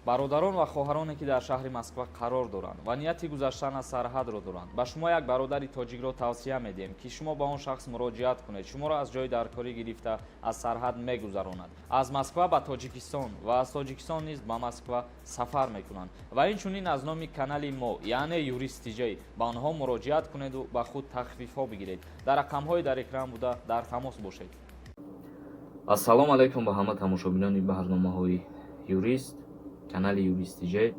Бародарон ва хоҳароне, ки дар шаҳри Москва қарор доранд ва нияти гузаштан аз сарҳадро доранд, ба шумо як бародари тоҷикро тавсия медиҳем, ки шумо ба он шахс муроҷиат кунед. Шуморо аз ҷои даркорӣ гирифта, аз сарҳад мегузаронад, аз Москва ба Тоҷикистон ва аз Тоҷикистон низ ба Москва сафар мекунанд. Ва инчунин аз номи канали мо, яъне Юрист Тиҷай, ба онҳо муроҷиат кунеду ба худ тахфифҳо бигиред. Дар рақамҳои дар экран буда дар тамос бошед. Ассалому алайкум ба ҳама тамошобинони барномаҳои Юрист, канали Юрист Тиҷай.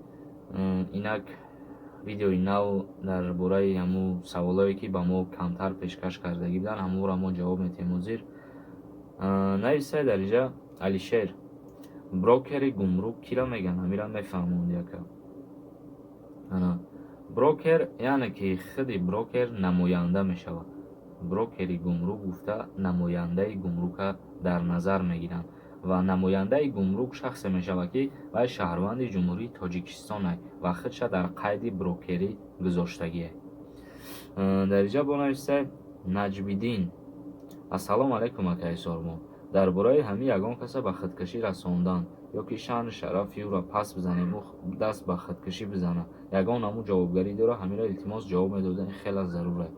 Инак, видеои нав дар бораи ҳамун саволое, ки ба мо камтар пешкаш кардагӣ буданд, ҳамонро мо ҷавоб метиҳем ҳозир. Нависай дар инҷа Алишер: брокери гумрук кира мегӯянд? Ҳамира мефаҳмонд яка. Ана, брокер, яъне ки худи брокер намоянда мешавад. Брокери гумрук гуфта, намояндаи гумрука дар назар мегиранд ва намояндаи гумрук шахсе мешавад, ки вай шаҳрванди Ҷумҳурии Тоҷикистон ва худша дар қайди брокерӣ гузоштагие. Дар инҷа бо нависай Наҷмиддин: ассалому алайкум, акаи Сормон, дар бораи ҳамин ягон каса ба худкушӣ расондан ё ки шаъну шарафи ӯро пас бизанем, ӯ даст ба худкушӣ бизана, ягон намуд ҷавобгарӣ дорад? Ҳаминро, илтимос, ҷавоб медодани хеле зарур аст.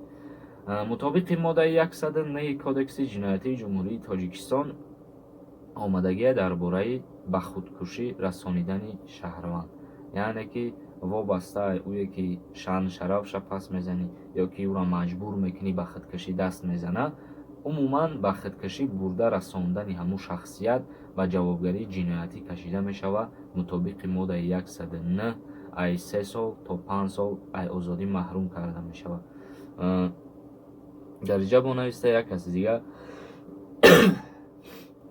Мутобиқи моддаи 109 Кодекси ҷиноятии Ҷумҳурии Тоҷикистон омадагие дар бораи ба худкушӣ расонидани шаҳрванд, яъне ки вобаста ӯе ки шаъну шарафша пас мезанӣ ё ки ӯро маҷбур мекунӣ, ба худкушӣ даст мезана, умуман ба худкушӣ бурда расондани ҳамун шахсият ба ҷавобгарии ҷиноятӣ кашида мешавад. Мутобиқи моддаи 109, ай 3 сол то 5 сол ай озодӣ маҳрум карда мешавад. Дар инҷа бо нависта як каси дигар,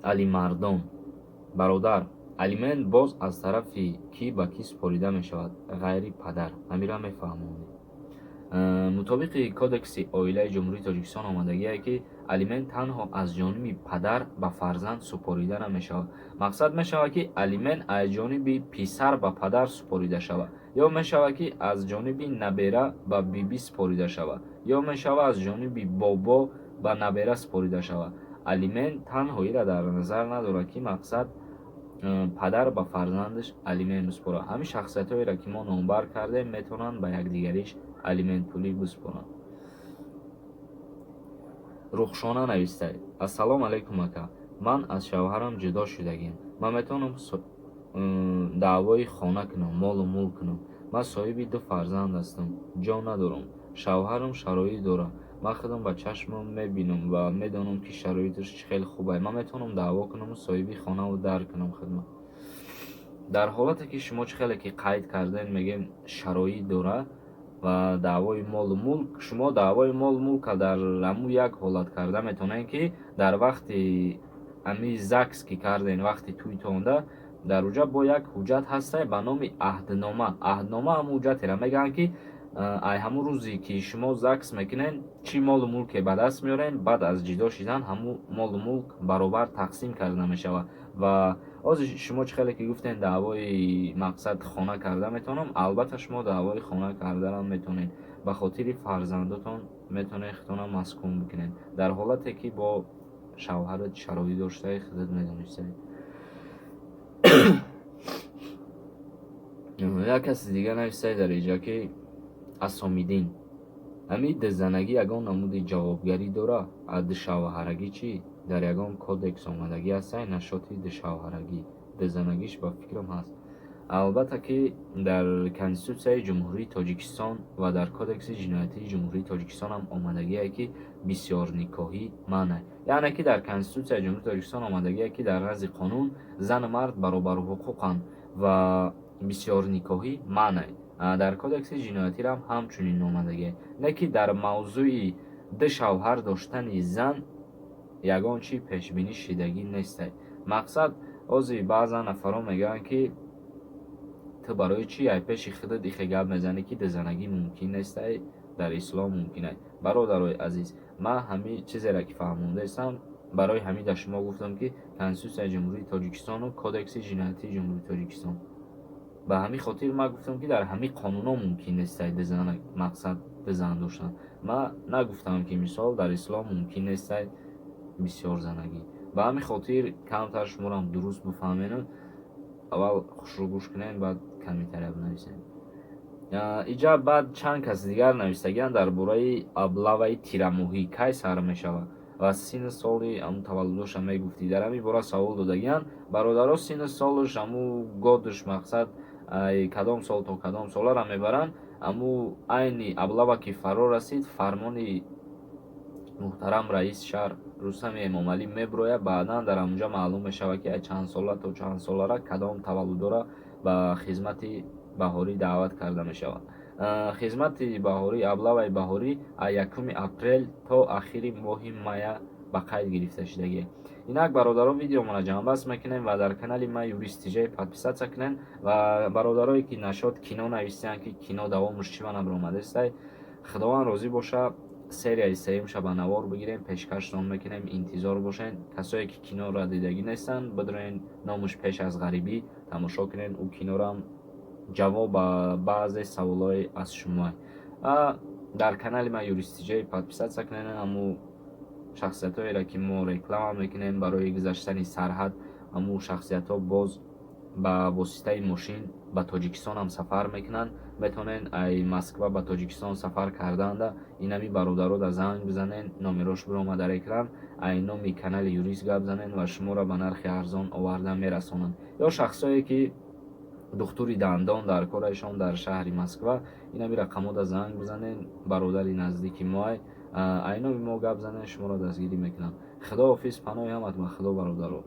Алимардон: бародар, алимент боз аз тарафи кӣ ба кӣ супорида мешавад, ғайри падар? Ҳамира мефаҳмонед. Мутобиқи Кодекси оилаи Ҷумҳурии Тоҷикистон омадагие, ки алимент танҳо аз ҷониби падар ба фарзанд супорида намешавад. Мақсад, мешавад, ки алимент аз ҷониби писар ба падар супорида шавад, ё мешавад, ки аз ҷониби набера ба бибӣ супорида шавад, ё мешавад, аз ҷониби бобо ба набера супорида шавад. Алимент танҳо ира дар назар надорад, ки мақсад, падар ба фарзандаш алимент бисупорад. Ҳамин шахсиятҳоеро, ки мо номбар кардем, метавонанд ба якдигариш алиментпулӣ бисупоранд. Рухшона нависта: ассалому алайкум, ака, ман аз шавҳарам ҷудо шудагиам. Ман метавонам даъвои хона кунам, молу мулк кунам? Ман соҳиби ду фарзанд ҳастам, ҷо надорам. Шавҳарам шароит дорад, ман худам ба чашмам мебинам ва медонам, ки шароиташ чӣ хеле хуб аст. Ман метавонам даъво кунаму соҳиби хонаву дар кунам хидмат? Дар ҳолате ки шумо, чӣ хеле ки қайд кардем, мегӯем, шароит дорад ва даъвои молу мулк, шумо даъвои молу мулка дар ҳамун як ҳолат карда метавонед, ки дар вақти ҳами ЗАГС ки кардем, вақти тӯйтонда, дар уҷа бо як ҳуҷҷат ҳастай ба номи аҳднома. Аҳднома ҳамун ҳуҷҷатеро мегӯянд, ки ай ҳамун рӯзе ки шумо ЗАГС мекунед, чӣ молу мулке ба даст меоред, баъд аз ҷудо шидан ҳамун молу мулк баробар тақсим карда мешавад. Ва ҳозир шумо, чӣ хеле ки гуфтем, даъвои, мақсад, хона карда метавонам, албатта, шумо даъвои хона карданам метавонед. Ба хотири фарзандотон метавонед худтона маскун бикунед, дар ҳолате ки бо шавҳарат шароит доштаи, худат медонистаи. Як каси дига навистай дар инҷа, ки Асомиддин: ҳамин дузанагӣ ягон намуди ҷавобгарӣ дорад? А душавҳарагӣ чӣ? Дар ягон кодекс омадагӣ ҳастай нашоти душавҳарагӣ? Дузанагиш, ба фикрам, ҳаст. Албатта, ки дар Конститутсияи Ҷумҳурии Тоҷикистон ва дар Кодекси ҷиноятии Ҷумҳурии Тоҷикистон ҳам омадагие, ки бисёрникоҳӣ манъ, яъне ки дар Конститутсияи Ҷумҳурии Тоҷикистон омадагие, ки дар назди қонун зану мард баробарҳуқуқанд ва бисёрникоҳӣ манъ. Дар Кодекси ҷиноятиам ҳамчунин омадагие, не ки дар мавзӯи ду шавҳар доштани зан ягон чӣ пешбинӣ шидагӣ нестай. Мақсад, ҳозир баъзан нафарон мегӯянд, ки ту барои чӣ ай пеши худат ихе гап мезанӣ, ки дузанагӣ мумкин нестай, дар ислом мумкин ай? Бародарои азиз, ман ҳамин чизеро, ки фаҳмондаистам, барои ҳамин дар шумо гуфтам, ки Конститутсияи Ҷумҳурии Тоҷикистону Кодекси ҷиноятии Ҷумҳурии Тоҷикистон. Ба ҳамин хотир ман гуфтам, ки дар ҳамин қонунҳо мумкин нестай дузана, мақсад, дузан доштан. Ман нагуфтам, ки мисол дар ислом мумкин нестай бисёрзанагӣ. Ба ҳамин хотир камтар шуморам дуруст бифаҳменам. Аввал хушрӯ гӯш кунем, баъд комментария бинависем. Иҷа баъд чанд кас дигар навистагианд дар бораи облаваи тирамоҳӣ кай сар мешавад ва синну соли ҳамун таваллудоша мегуфтӣ. Дар ҳамин бора савол додагианд бародаро. Синну солуш, ҳаму годуш, мақсад, кадом сол то кадом солара мебаранд. Ҳаму айни облава ки фаро расид, фармони муҳтарам раиси шаҳр Рустами Эмомалӣ мебирояд. Баъдан дар ҳамунҷа маълум мешавад, ки аз чанд сола то чанд солара кадом таваллудора ба хизмати баҳорӣ даъват карда мешавад. Хизмати баҳорӣ, облаваи баҳорӣ аз 1 апрел то ахири моҳи мая ба қайд гирифта шудагист. Инак, бародарон, видеомонро ҷамъбаст мекунем ва дар канали ма Юрист Тиҷай подписаться кунем. Ва бародарое, ки насчёт кино навистиянд, ки кино давомуш чӣ ба набиромадестай, Худованд розӣ боша, серияи сеюмша ба навор бигирем, пешкаштон мекунем, интизор бошед. Касое, ки киноро дидагӣ нестанд, бидурен, номуш «Пеш аз ғарибӣ», тамошо кунед. Ӯ кинорам ҷавоб ба баъзе саволҳои аз шумо. Дар канали ма Юрист Тиҷай подписаться кунед. Ҳаму шахсиятҳоеро, ки мо реклама мекунем барои гузаштани сарҳад, ҳаму шахсиятҳо боз ба воситаи мошин ба Тоҷикистонам сафар мекунанд. Метавонед ай Москва ба Тоҷикистон сафар карданда инами бародарода занг бизанед, номерош биромад дар экран, ай номи канали Юрист гап занед ва шуморо ба нархи арзон оварда мерасонанд. Ё шахсое, ки духтури дандон дар корашон дар шаҳри Москва, инами рақамода занг бизанед, бародари наздики моай, ай номи мо гап занед, шуморо дастгирӣ мекунанд. Худоҳофиз, паноҳи ҳамат ба Худо, бародаро.